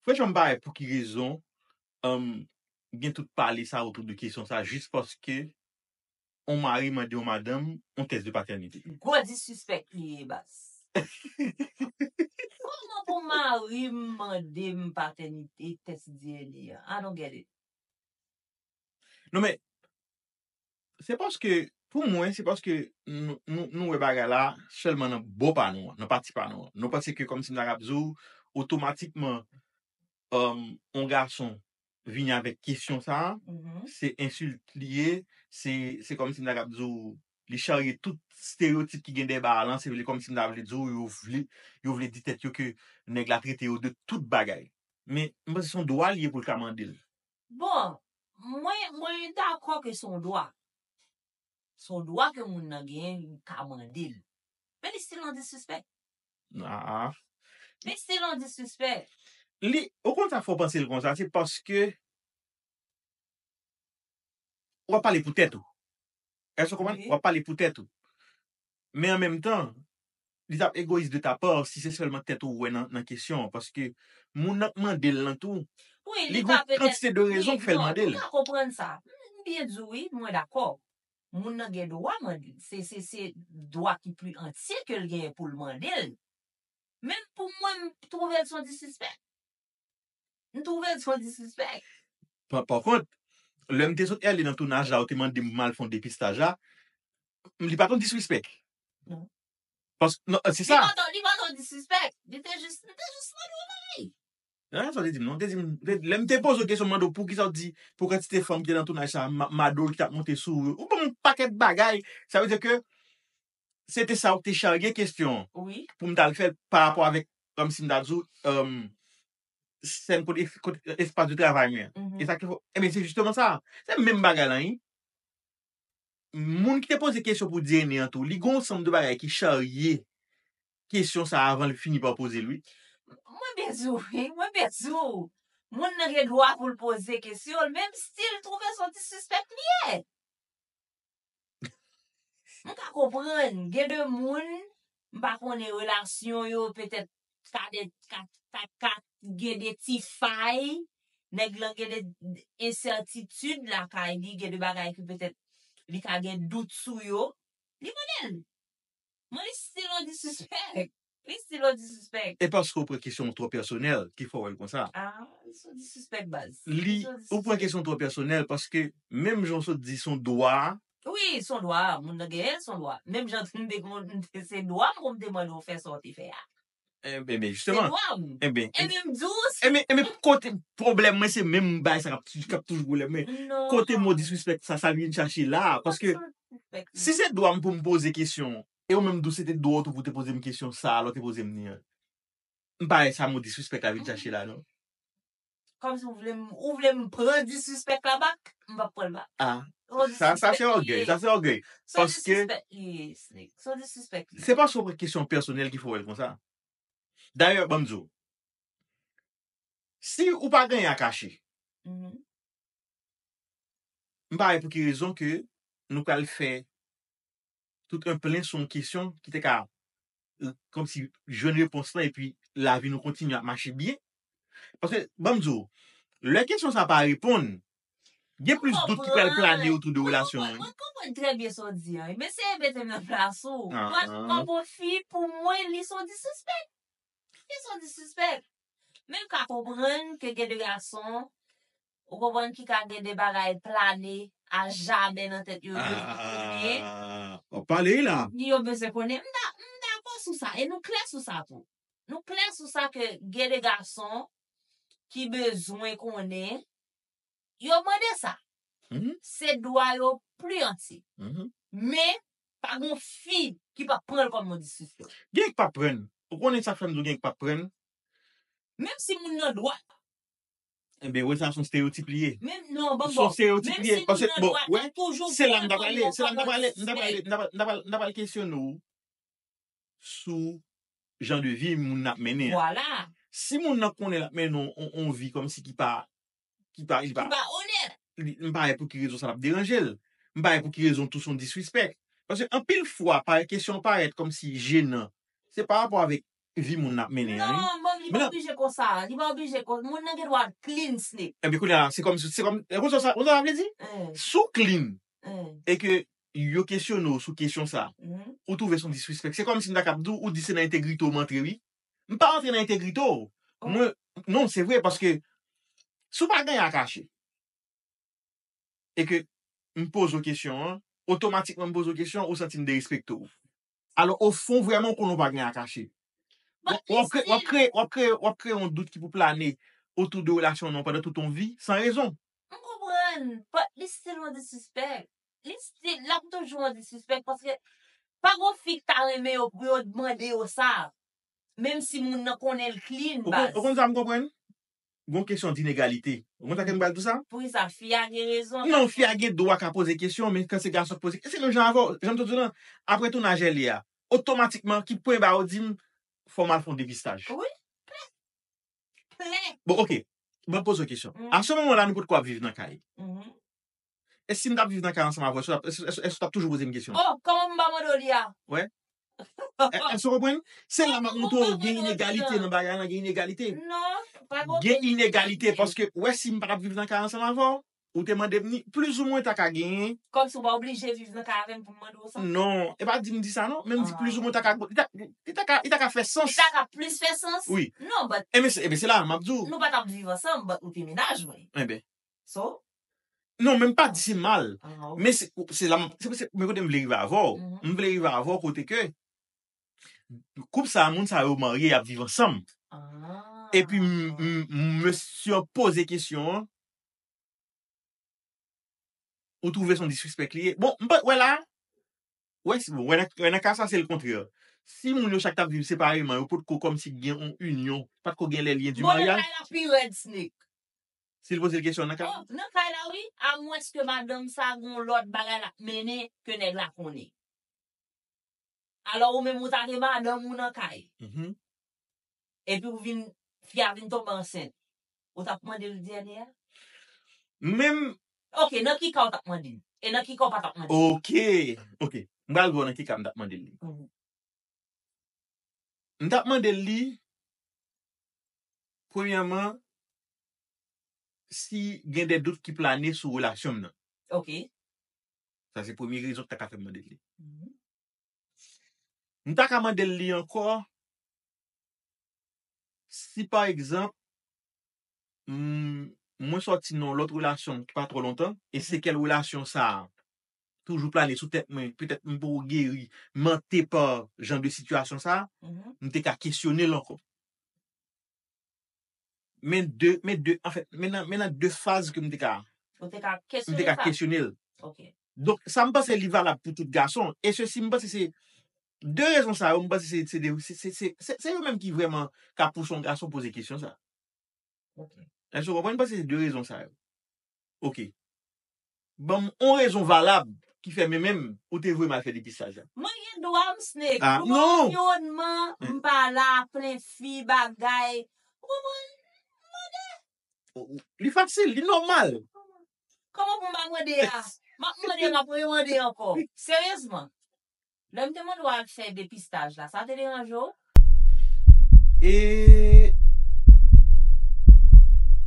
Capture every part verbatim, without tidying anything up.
Franchman, m pa wè pou ki rezon um, gen tout pale sa otou de kesyon sa, jis paske on mari mande on madanm on tès de patènite. Gwo disrespect li ye, baz. Kòman pou mari m mande m patènite, tès D N A a? I don't get it. Non, men, se paske, pou mwen, se paske nou, nou, nou wè bagay la sèlman nan bò pa nou an, nan pati pa nou an. Nou panse ke kòmsi m ta kab di w, otomatikman, um, on gason vini avèk kesyon sa a, se ensilt li ye, se, se kòmsi m ta kab di w, li charye tout stereyotip ki gen dèyè bagay lan, se vle kòmsi m ta vle di w, yo vle, yo vle di tèt yo ke nèg la trete yo de tout bagay. Men, m panse se yon dwa li ye pou l ka mande l. Bon, mwen, mwen dakò ke se yon dwa. Se yon dwa ke moun nan genyen, li ka mande l. Men li still yon disrespect. Ah, ah. Li still yon disrespect. Li, ou konn sa fè w panse l konsa, se paske w ap pale pou tèt ou. Èske w konprann? Wi. W ap pale pou tèt ou. Men an menm tan, li t ap egoyis de ta pa si se sèlman tèt ou wè nan, nan kesyon an. Paske moun nan k mande l lan tou, Wi, li li gon ka petèt. Kantite de rezon Wi, k fè l non, mande l. M ka konprann sa. M byen di w, wi, mwen dakò. Moun nan gen dwa mande l. Se, se, se dwa ki pli antye ke l genyen pou l mande l. Men pou mwen, m twouve l se yon disrespect. M twouve l se yon disrespect. Pa, pa kont, lè m te sot ale nan tounaj la, ou te mande m pou m al fè yon depistaj la, li pa t yon disrespect. Non. Paske, non, se Li sa. pa t, li pa t yon disrespect. Li te jis, li te jis mande yon bagay. Nan sa w te di m, non? Te di m, te, lè m te poze w kesyon, m mande w pou ki sa w di, pou kantite fanm ki te nan tounaj sa, ma, madol ki t ap monte sou ou, ou ban m yon pakèt bagay. Sa vle di ke se te sa w te charye kesyon an Wi. Pou m t al fè l pa rapò avèk, kòmsi m ta di w, um, sèn kote, kote espas de travay mwen an. Mhm. E sa ki fè, ebyen, se jisteman sa. Se menm bagay la, wi. Moun ki te poze kesyon pou D N A an tou, li gon sanm de bagay ki charye kesyon sa avan li fini pa poze l, wi. Mwen byen di w, wi, mwen byen di w. Moun nan gen dwa pou l poze kesyon l, men m still twouve se yon disrespect li ye. M ka konprann, gen de moun, m pa konnen relasyon yo, petèt, ka de, ka, ka, ka gen de ti fay, nèg lan gen de ensètitid lakay li, gen de bagay ke petèt li ka gen dout sou yo, li mande l. Men li still yon disrespect. Li still yon disrespect. E paske w pran kesyon twò pèsonèl ki fè w wè l konsa. Ah, li se yon disrespect, baz. Li, ou pran kesyon twò pèsonèl paske menm jan w sot di se yon dwa. Wi, se yon dwa, moun nan genyen l, se yon dwa. Menm jan m te konn, se dwa m pou m te mande w fè sa w te fè a. Ebyen, Se jisteman. Dwa m. Ebyen, Ebyen, m di w, ebyen, ebyen, kote pwoblèm mwen, se menm bagay sa k ap, k ap toujou pwoblèm mwen. Non. Kote mo disrespect sa, sa l vin chache la? Paske si se dwa m pou m poze kesyon, e ou menm di w se te dwa w tou pou w te poze m kesyon sa a, lè w te poze m li an. M pa wè sa mo disrespect la vin chache la, non. Kòmsi ou vle m, ou vle m pran disrespect la back, m p ap pran l back. Ah, sa, sa se ògèy, sa se ògèy. Paske Se yon disrespect li ye. Se paske w pran kesyon pèsonèl ki fè w wè l konsa. Dayè, ban m di w, si ou pa gen anyen a kache, m pa wè pou ki rezon ke nou pral fè tout un plen sou yon kesyon ki te ka, euh, kòmsi jwenn repons lan epi lavi nou kontinye ap mache byen. Paske, ban m di w, lè kesyon sa pa reponn, gen plis dout ki pral plane otou de relasyon an. Mwen konprann trè byen sa w di an. Men se mete m nan plas ou. Mwen, kòm yon fi, pou mwen, li se yon disrespect. Li se yon disrespect. Men m ka konprann ke gen de gason, ou konprann, ki ka gen de bagay plane a jamè nan tèt yo, yo bezwen konnen. Ah, w ap pale la. Yo bezwen konnen. M da-, m dakò sou sa. E nou klè sou sa tou. Nou klè sou sa ke gen de gason ki bezwen konnen. Yo mande sa. Se dwa yo pli antye. Men, pa gen fi ki p ap pran l kòm yon disrespect. Gen ki p ap pran. Ou konnen sa k fè m di w gen ki p ap pran? Menm si moun nan dwat. Ebyen, wè sa se yon stereyotip li ye. Menm, non, ban m Se yon stereyotip li ye. Paske, bon, wè, toujou se la m ta prale, se la m ta prale, m ta prale, m ta prale, m ta prale, m ta prale kesyone w sou jan de vi moun nan ap mennen an. Vwala. Si moun nan konnen l ap mennen yon, yon, yon vi kòmsi ki pa, ki pa, ki Ki pa, pa onèt. li, m pa wè pou ki rezon sa l ap deranje l. M pa wè pou ki rezon tou se yon disrespect. Paske anpil fwa, parèt kesyon parèt kòmsi jenan. Se pa rapò avèk vi moun nan ap mennen an, wi. Non, ban m li pa oblije konsa, li pa oblije konsa. Moun nan gen dwa clean, Snake. Ebyen, kounye a, se kòm, se kòm, e konsa sa, konsa sa vle di? Si w clean, e ke yo kesyone w sou kesyon sa, ou twouve se yon disrespect. Se kòm si m ta kab di w, ou di se nan entegrite w m antre, wi. M pa antre nan entegrite w. Mwen, non, se vre, paske si w pa gen anyen a kache, e ke m poze w kesyon an, otomatikman m poze w kesyon, ou santi m derespekte w. Alò, ofon, vrèman, ou konnen w pa gen anyen a kache. W ap, w ap kreye, w ap kreye, w ap kreye, w ap kreye yon dout ki pou plane otou de relasyon w nan pandan tout yon vi, san rezon. M konprann, but li still yon disrespect. Li still, l ap toujou yon disrespect, paske pa gon fi k ta renmen yo pou yo mande yo sa. Menm si moun nan konnen l clean, baz. Ou konn sa m konprann? Gon kesyon d'inégalité. Ou konn sa ke m pral di sa? Poukisa fi a gen rezon? Non, fi a gen dwa ka poze kesyon, men kan se gason k poze, se menm jan avè w, jan m te di w lan, apre tounaj L A a, otomatikman, ki pwen ba yo di m, fò m al fè yon depistaj. Wi, klè. Klè. Bon, ok. Ban m poze w kesyon. A se moman la, nou potko ap viv nan kay. E si m t ap viv nan kay ansanm avè w, èske w t ap, èske, èske, èske w t ap toujou poze m kesyon? Oh, kòman m pa mande w li a? Wè. Èske w konprann? Se la m ap montre w gen inegalite nan bagay lan, gen inegalite. Non, pa gen. Gen inegalite paske, wè, si m pa t ap viv nan kay ansanm avè w, ou te mande m ni, plizoumwen ta ka genyen. Kòmsi w pa oblije viv nan kay avè m pou m mande w sa? Non, e pa di m di sa non, men m di plizoumwen ta ka, li ta, li ta ka, li ta ka fè sans. Li ta ka plis fè sans? Wi. Non, but. Ebyen, se, ebyen, se la m ap di w. Nou pa t ap viv ansanm, but ou te mennaj mwen. Ebyen. So? Non, men m pa di se mal. Men se, se la, se, se, men kote m vle rive avè w. M vle rive avè w kote ke koup sa, moun sa yo marye, y ap viv ansanm. Epi m, m, m, mesye an poze kesyon an, ou twouve se yon disrespect li ye. Bon, m pa, wè la, wè, si, bon, wè nan, wè nan ka sa, se lekontrè. Si moun yo chak t ap viv separeman, yo potko kòmsi gen yon inyon, pa t ko gen le lien du mariage. Bon, nan kay la pi rèd, Snake. Si l poze l kesyon nan kay la? Oh, nan kay la, wi, amwens ke madanm sa gon lòt bagay l ap mennen ke nèg la konnen. Alò, ou menm, ou ta gen madanm ou nan kay. Epi ou vin, fi a vin tonbe ansent. Ou t ap mande l D N A a? Menm. Ok, nan ki ka ou t ap mande l? E nan ki ka ou pa t ap mande l? Ok, ok. M pral di w nan ki ka m t ap mande l li. M t ap mande l li, premyèman, si gen de dout ki plane sou relasyon m nan. Ok. Sa se premye rezon ki ta ka fè m mande l li. M ta ka mande l li ankò si, pa egzanp, m, mwen sòti nan yon lòt relasyon ki pa twò lontan, e sekèl relasyon sa a toujou plane sou tèt mwen, petèt m poko geri, m ante pa jan de sitiyasyon sa a, m te ka kesyone l ankò. Men de, men de, anfèt, men nan, men nan de faz ke m te ka, ou te ka m te ka kesyone l. Ok. Donk, sa m panse li valab pou tout gason. E sesi, m panse se de rezon sa yo, m panse se, se de, se, se, se, se, se yo menm ki vrèman ka pouse yon gason poze kesyon sa. Ok. Èske w konprann? M panse se de rezon sa yo. Ok. Ban m yon rezon valab ki fè men menm ou te vle m al fè depistaj la. Mwen gen dwa m, Snake. Ah, pou non! Anviwònman, m pa la, plen fi, bagay. Ou konprann? Mande. Li fasil, li nòmal. Kòman pou m pa mande a? M ap mande, m ap remande ankò. Seryezman. Lè m te mande w al fè depistaj la, sa te deranje w? E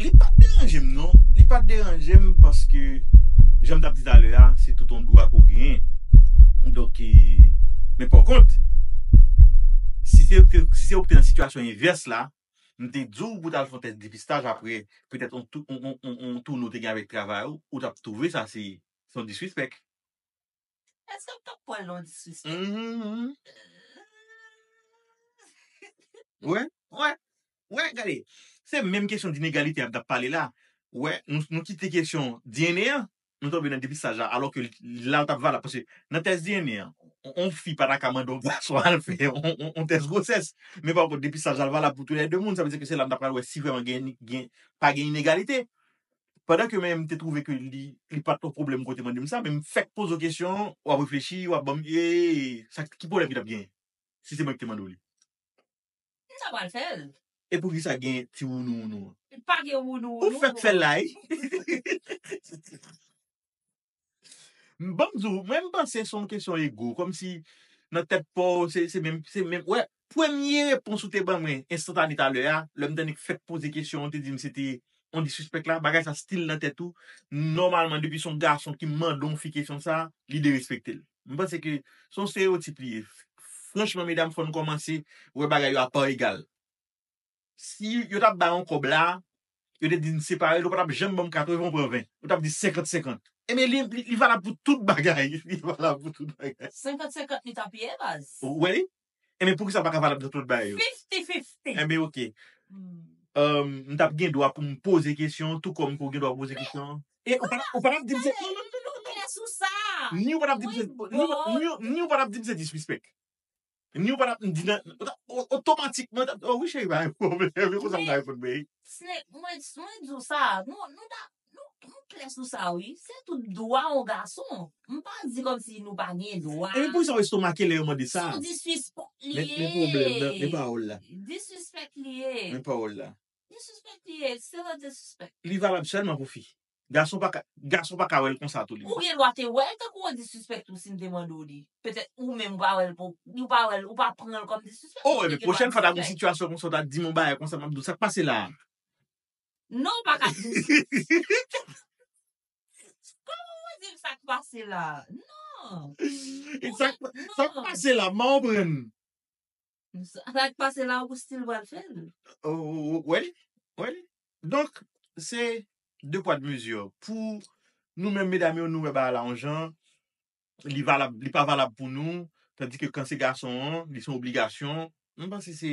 li pa t deranje m, non. Li pa t deranje m paske, jan m t ap di talè a, se tout yon dwa ke w genyen. Donk, e, men pa kont, si se, si se ou ki te nan sitiyasyon envès la, m te di w pou w t al fè yon tès depistaj apre, petèt yon tou-, yon, yon, yon, yon toune w te gen avèk travay ou, ou t ap twouve sa se, se yon disrespect. Èske m t ap pran l nan disrespect? Mhm, mhm. Wè, wè, wè, gade. Se menm kesyon d'inégalité a m t ap pale la. Wè, nou, nou kite kesyon D N A an, nou tonbe nan depistaj la, alò ke l, la l t ap valab. Paske nan tès D N A an, on, on fi pa ta ka mande on gason al fè on, on, on tès gwosès. Men pa kont, depistaj la valab pou toulède moun. Sa vle di ke se la m ta pral wè si vrèman gen, gen, pa gen inegalite. Pandan ke mwen, m te twouve ke li, li pa t yon pwoblèm kote mande m sa, men m fèk poze w kesyon, w ap reflechi, w ap ban m, ee, sa, ki pwoblèm ki t ap genyen? Si se mwen ki te mande w li. M ta pral fè l. E poukisa gen ti wounou wounou an? Pa gen wounou wounou. Ou fèk fè l la, wi. M, ban m di w, mwen, m panse se yon kesyon ego, kòmsi nan tèt pa w, se, se menm, se menm, wè, premye repons ou te ban mwen enstantane talè a, lè m tande k fèk poze kesyon, ou te di m se te yon disrespect la, bagay sa still nan tèt ou. Nòmalman, depi se yon gason ki mande yon fi kesyon sa, li derespekte l. M panse ke se yon estereyotip li ye. Franchman, medam, fò n kòmanse wè bagay yo a pa egal. Si yo t ap bay yon kòb la, yo te di n separe l, ou pa t ap janm ban m katreven, ou pran ven. Ou t ap di senkant senkant. Ebyen, li, li, li valab pou tout bagay. Li valab pou tout bagay. Senkant senkant li t ap ye, baz. Ou wè li? Ebyen, poukisa l pa ka valab nan tout bagay yo? Fifty fifty. Ebyen, oke. Um, m t ap gen dwa pou m poze kesyon, tou kòm pou w gen dwa poze kesyon. E ou pa t ap di m se. Non, non, non, non, non. Klè sou sa. Ni ou pa t ap di m se. Ni ou pa- ni ou- ni ou pa t ap di m se disrespect. Ni ou pa t ap di nan. Otomatikman, oh wi, cheri, pa gen pwoblèm. E konsa m ta reponn, baby. Snake, mwen, mwen di w sa. Nou, nou ta. Nou, nou klè sou sa, wi. Se tout dwa yon gason. M pa di kòmsi nou pa gen dwa. E poukisa w estomake lè yo mande sa? Se yon disrespect li Men, ye. Men pwoblèm nan, men pawòl la. Disrespect li ye. Men pawòl la. Disrespect li ye. Se yon disrespect. Li valab sèlman pou fi. Gason pa ka, gason pa ka wè l konsa tou li. Ou gen dwa te wè l tankou yon disrespect tou si m te mande w li. Petèt ou menm ou pa wè l pou, ou pa wè l, ou pa pran l kòm disrespect. Oh, ebyen, pwochèn fwa ta gen yon sitiyasyon konsa, w ta di m yon bagay konsa, m ap di w sa k pase la. Non, ou pa ka di. Kòman ou di m sa k pase la? Non. E sa k sa k pase la, m pa konprann. Sa k pase la, ou still pral fè l. Wè li? Wè li? Donk, se de pwa de mezi. Pou nou menm medam yo, nou wè bagay la yon jan, li valab, li pa valab pou nou, tandike kan se gason an, li se yon obligasyon. M panse se,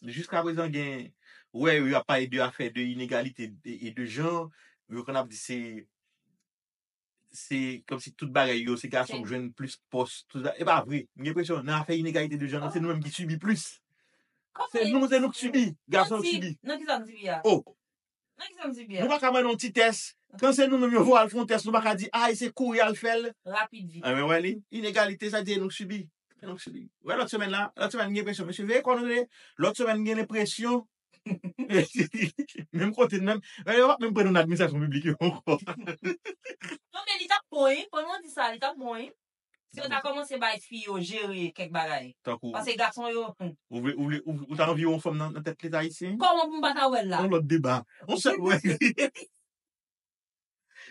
jiskaprezan gen, wè, yo ap pale de afè de inegalite e, e de jan, yo konn ap di se, se kòmsi tout bagay yo, se gason k jwenn plis pòs, tout sa. E pa vre. M gen enpresyon, nan afè inegalite de jan nan, se nou menm ki sibi plis. Se nou, se nou k sibi. Gason yo k sibi. Nan ki sa m sibi a? Oh, Nan ki sa m sibi a? Nou pa ka mande yon ti tès. Kan se nou menm yo voye al fè yon tès, nou pa ka di, ay, se kouri al fè l. Rapid vit. Ebyen, wè li. Inegalite, sa di, e nou k sibi. E nou k sibi. Wè, lòt semèn la, lòt semèn, m gen enpresyon, mesye, veye kò nou rele. Lòt semèn, m gen enpresyon. Menm kote, menm. Wè, yo p ap menm pran nou nan administrasyon piblik yo ankò. Non, men li t ap bon, wi. Pandan w di sa, li t ap bon, wi. Si yo ta kòmanse bay fi yo jere kèk bagay. Tankou. Paske gason yo. Ou vle, ou vle, ou, ou ta anvi yon fanm nan, nan tèt Leta ayisyen? Kòman pou m pa ta wè l la? Yon lòt deba. On sèl wè.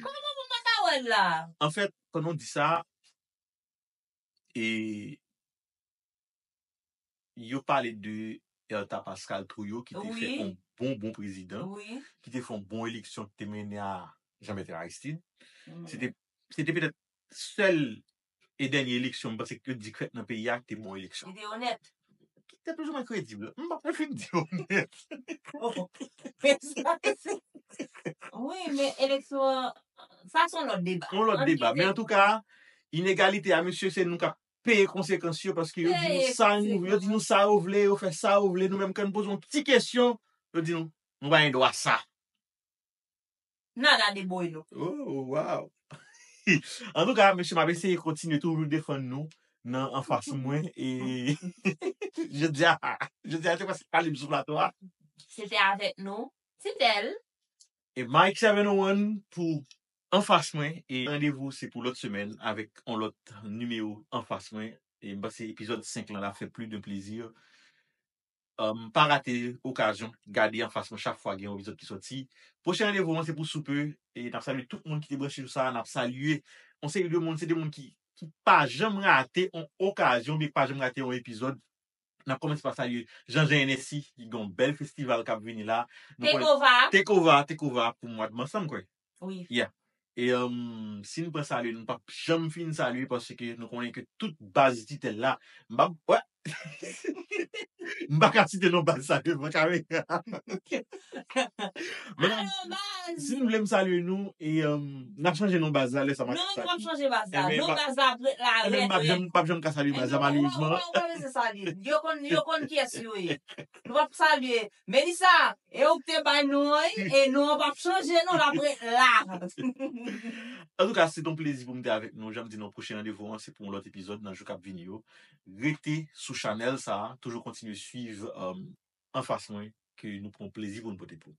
Kòman pou m pa ta wè l la? Anfèt, pandan w di sa, e yo pale de Ertha Pascal Trouillot ki te fè yon bon, bon prezidan, ki te fè yon bon eleksyon ki te mennen a Jean Bertrand Aristide. Se te, se te petèt sèl e dènye eleksyon, m panse, ke yo di k fèt nan peyi a, ki te bon eleksyon. Li te onèt. Ki te plis ou mwen kredib. M pa pou fin di onèt. Wi, men eleksyon an, sa se yon lòt deba. Yon lòt deba. Men antouka, inegalite a, mesye, se nou k ap peye konsekans yo, paske yo di nou sa, yo di nou sa yo vle, yo fè sa yo vle, nou menm kan n poze yon ti kesyon, yo di nou, nou pa gen dwa sa. Nada de bueno. Oh, wow. Antouka, mesye, m ap eseye kontinye toujou defann nou nan anfas mwen. E jodi a, jodi a, te prèske pale m sou plato a. Se te avèk nou, Titèl. E Mike seven oh one pou anfas mwen. E randevou se pou lòt semèn avèk yon lòt nimewo anfas mwen. E m panse epizòd senk lan la fè plis de plezi. Um, pa rate okazyon, gade anfas mwen chak fwa gen yon epizòd ki sòti. Pwochen randevou an se pou soupe. E n ap salye tout moun ki te branche sou sa. N ap salye yon seri de moun, se de moun ki, ki pa janm rate yon okazyon, oubyen ki pa janm rate yon epizòd. N ap kòmanse pa salye Jean Jean N S C, ki gen yon bèl festival k ap vini la. Take Over. Take Over, Take Over pou mwa de mas, m kwè. Wi. Yeah. E um, si n pran salye, nou p ap janm fin salye paske nou konnen ke tout baz Titèl la, m p ap, wè. M pa ka site non baz sa devan kamera. Men si nou vle m salye nou, e um, n ap chanje non baz la, lè sa m ap salye. Non, nou p ap chanje baz la. Non baz la ap ret la rèd. M p ap janm, p ap janm ka salye baz la, malerezman. Ou pa bezwen salye. Yo konn, yo konn kiyès yo ye. Nou p ap salye Melissa, e ou k te bay non an, e non an p ap chanje, non, l ap ret la. Antouka, se t on plezi pou m te avèk nou. Jan m di nou, pwochen randevou an, se pou yon lòt epizòd nan jou k ap vini yo. Rete sou chanèl sa a, toujou kontinye swiv um, anfas mwen, ke nou pran plezi pou n pote pou.